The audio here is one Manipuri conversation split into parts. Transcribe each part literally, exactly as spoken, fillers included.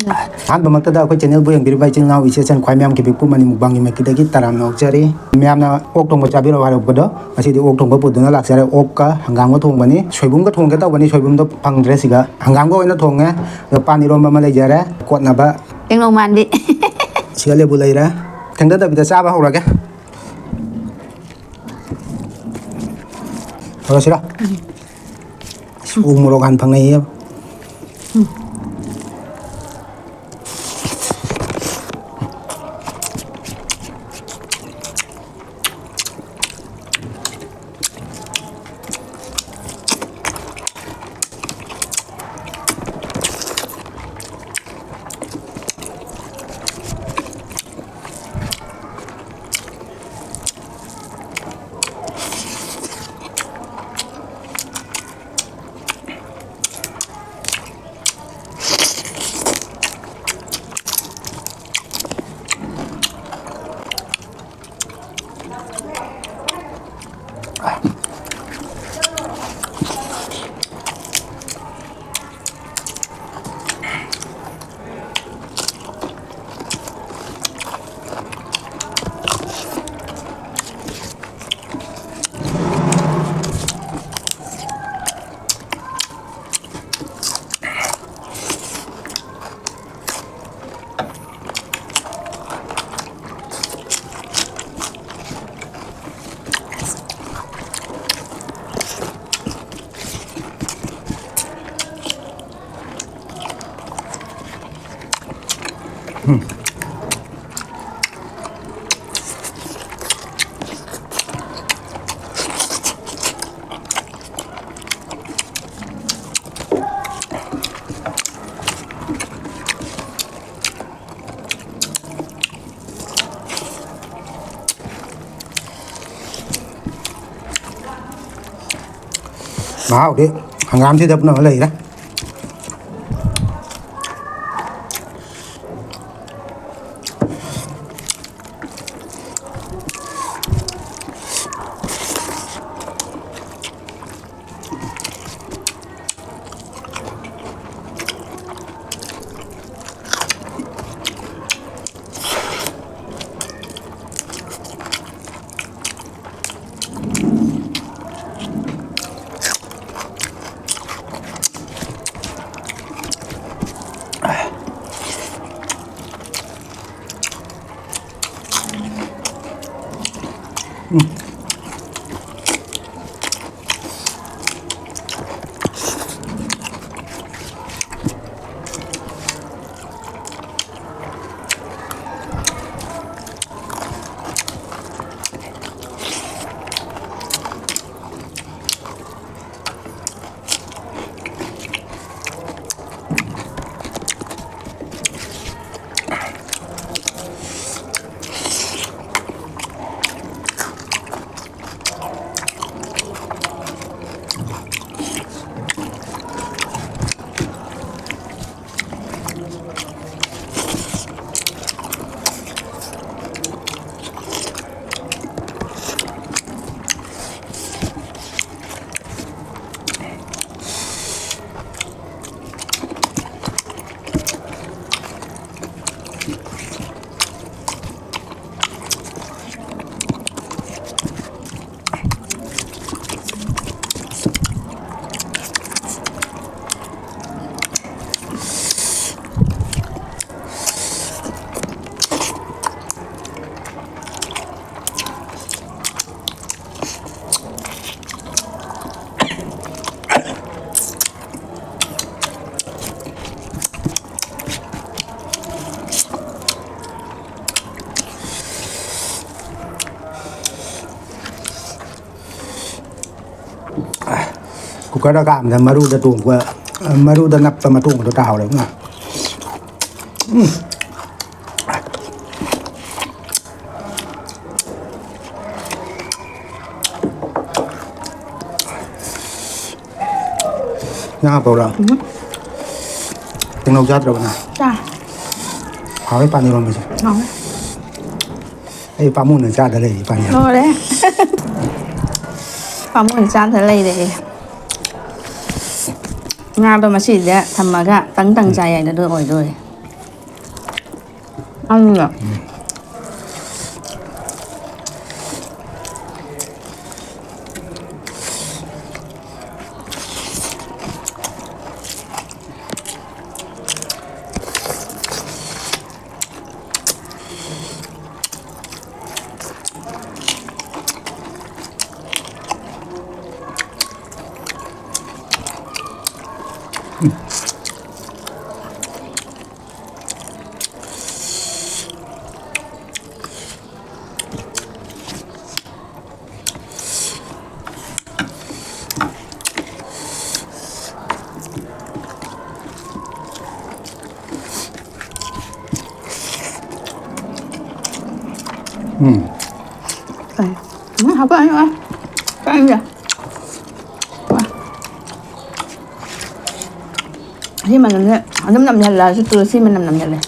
ꯑꯍꯥꯟꯕꯃꯛꯇꯗ ꯑꯩꯈꯣꯏ ꯆꯦꯅꯦꯜꯕꯨ ꯌꯦꯡꯕꯤꯔꯤꯕ ꯏꯆꯤꯜ ꯏꯅꯥꯎ ꯏꯆꯦ ꯏꯆꯟ ꯈ꯭ꯋꯥꯏ ꯃꯌꯥꯝꯒꯤ ꯄꯤꯛꯄꯨ ꯃꯅꯤ ꯃꯨꯛꯕꯥꯡꯒꯤ ꯃꯥꯏꯀꯩꯗꯒꯤ ꯇꯔꯥꯝꯅ ꯑꯣꯛꯆꯔꯤ꯫ ꯃꯌꯥꯝꯅ ꯑꯣꯛ ꯊꯣꯡꯕ ꯆꯥꯕꯤꯔꯛꯑꯣ ꯍꯥꯏꯔꯛꯄꯗꯣ, ꯉꯁꯤꯗꯤ ꯑꯣꯛ ꯊꯣꯡꯕ ꯄꯨꯗꯨꯅ ꯂꯥꯛꯆꯔꯦ꯫ ꯑꯣꯛꯀ ꯍꯪꯒꯥꯝꯒ ꯊꯣꯡꯕꯅꯤ꯫ ꯁꯣꯏꯕꯨꯝꯒ ꯊꯣꯡꯒꯦ ꯇꯧꯕꯅꯤ, ꯁꯣꯏꯕꯨꯝꯗꯣ ꯐꯪꯗ꯭ꯔꯦ꯫ ꯁꯤꯒ ꯍꯪꯒꯥꯝꯒ ꯑꯣꯏꯅ ꯊꯣꯡꯉꯦ꯫ ꯑꯗꯣ ꯄꯥꯟ ꯏꯔꯣꯝꯕ ꯑꯃ ꯂꯩꯖꯔꯦ꯫ ꯀꯣꯠꯅꯕ ꯇꯦꯡꯅꯧ ꯃꯥꯟꯕꯤ꯫ ꯁꯤꯒ ꯂꯦꯕꯨ ꯂꯩꯔꯦ꯫ ꯊꯦꯡꯊꯗꯕꯤꯗ ꯆꯥꯕ ꯍꯧꯔꯒꯦ꯫ ꯍꯧꯔꯁꯤꯔꯣ? ꯎꯝ꯫ ꯎ ꯃꯣꯔꯣꯛ ꯍꯥꯟꯅ ꯐꯪꯅꯩꯌꯦ꯫ ꯎꯝ꯫ ꯃꯍꯥꯎꯗꯤ ꯍꯪꯒꯥꯝꯁꯤꯗ ꯄꯨꯝꯅꯃꯛ ꯂꯩꯔꯦ꯫ ꯀꯨꯀꯔꯗ ꯀꯥꯝꯕꯗ ꯃꯔꯨꯗ ꯇꯣꯡꯕ, ꯃꯔꯨꯗ ꯅꯞꯄ ꯃꯇꯣꯡꯗꯣ ꯇꯥꯍꯧꯔꯦ꯫ ꯎꯝ꯫ ꯎꯝ꯫ ꯉꯥ ꯐꯧꯔꯥ? ꯎꯝ꯫ ꯇꯤꯡꯂꯧ ꯆꯥꯗ꯭ꯔꯕ ꯅꯪ? ꯆꯥ꯫ ꯍꯥꯎꯋꯦ ꯄꯥꯟ ꯏꯔꯣꯟꯕꯁꯦ꯫ ꯍꯥꯎꯋꯦ꯫ ꯑꯩ ꯄꯥꯃꯨꯅ ꯆꯥꯗ ꯂꯩꯔꯤ ꯄꯥꯟ ꯏꯔꯣꯟꯕ꯫ ꯂꯣꯏꯔꯦ꯫ ꯄꯥꯃꯨꯅ ꯆꯥꯗ ꯂꯩꯔꯦ꯫ ꯉꯥꯗꯣ ꯃꯁꯤꯗ ꯊꯝꯃꯒ ꯇꯪ ꯇꯪ ꯎꯝ꯫ ꯆꯥꯏ ꯍꯥꯏꯅ ꯑꯗꯨ ꯑꯣꯏꯗꯣꯔꯦ꯫ ꯑꯗꯨꯅ꯫ ꯎꯝ꯫ ꯎꯝ꯫ ꯀꯩ? ꯎꯝ, ꯍꯥꯞꯄꯛꯑꯅꯨ, ꯑ꯫ ꯆꯥꯅꯤꯡꯗꯦ꯫ ꯁꯤ ꯃꯅꯝꯁꯦ ꯑꯗꯨꯝ ꯅꯝꯁꯤꯜꯂꯛꯑꯁꯨ ꯇꯨꯜꯁꯤ ꯃꯅꯝ ꯅꯝꯁꯤꯜꯂꯦ꯫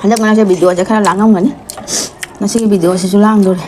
ꯍꯟꯗꯛ ꯃꯔꯛꯁꯦ ꯚꯤꯗꯤꯑꯣꯁꯦ ꯈꯔ ꯂꯥꯡꯉꯝꯒꯅꯤ꯫ ꯉꯁꯤꯒꯤ ꯚꯤꯗꯤꯑꯣꯁꯤꯁꯨ ꯂꯥꯡꯗꯣꯔꯦ꯫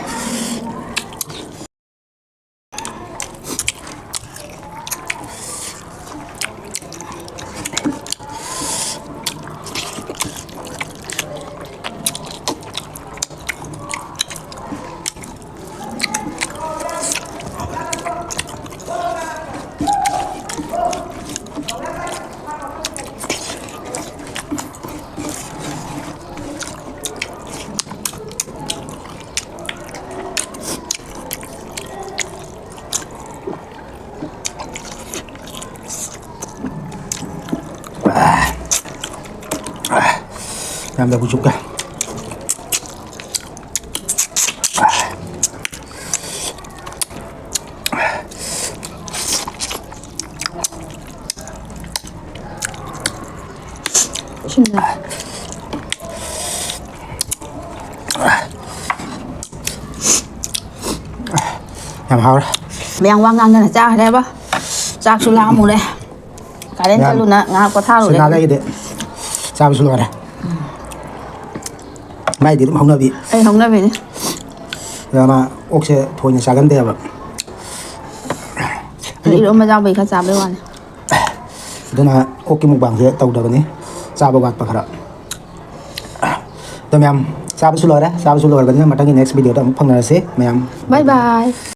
ꯌꯥꯝ ꯂꯧꯕꯨꯛ ꯆꯨꯞꯀꯦ꯫ ꯏꯁꯤꯡꯅ꯫ ꯌꯥꯝ ꯍꯥꯎꯔꯦ꯫ ꯃꯌꯥꯝ ꯋꯥ ꯉꯥꯡꯗꯅ ꯆꯥꯈ꯭ꯔꯦꯕ꯫ ꯆꯥꯛꯁꯨ ꯂꯥꯝꯃꯨꯔꯦ꯫ ꯀꯥꯂꯦꯟ ꯌꯥꯝ ꯆꯠꯂꯨꯅ ꯉꯥꯏꯍꯥꯛ ꯄꯣꯊꯥꯔꯨꯔꯦ꯫ ꯁꯤꯡꯍꯥꯔ ꯑꯩꯒꯤꯗꯤ ꯆꯥꯕꯁꯨ ꯂꯣꯏꯔꯦ꯫ ꯃꯥꯏꯗꯤ ꯑꯗꯨꯝ ꯍꯧꯅꯕꯤ꯫ ꯑꯩ ꯍꯧꯅꯕꯤꯅꯤ꯫ ꯑꯗ ꯃꯥ ꯑꯣꯛꯁꯦ ꯊꯣꯏꯅ ꯆꯥꯒꯟꯗꯦꯕ꯫ ꯑꯗꯨ ꯏꯔꯣꯝꯕ ꯌꯥꯎꯕꯩ ꯈꯔ ꯆꯥꯕꯩ ꯋꯥꯅꯤ꯫ ꯑꯗꯨꯅ ꯑꯣꯛꯀꯤ ꯃꯨꯛꯕꯥꯡꯁꯦ ꯇꯧꯗꯕꯅꯤ, ꯆꯥꯕ ꯋꯥꯠꯄ ꯈꯔ꯫ ꯑꯗꯣ ꯃꯌꯥꯝ, ꯆꯥꯕꯁꯨ ꯂꯣꯏꯔꯦ꯫ ꯆꯥꯕꯁꯨ ꯂꯣꯏꯔꯕꯅꯤꯅ ꯃꯊꯪꯒꯤ next video ꯗ ꯑꯃꯨꯛ ꯐꯪꯅꯔꯁꯤ ꯃꯌꯥꯝ꯫ Bye bye꯫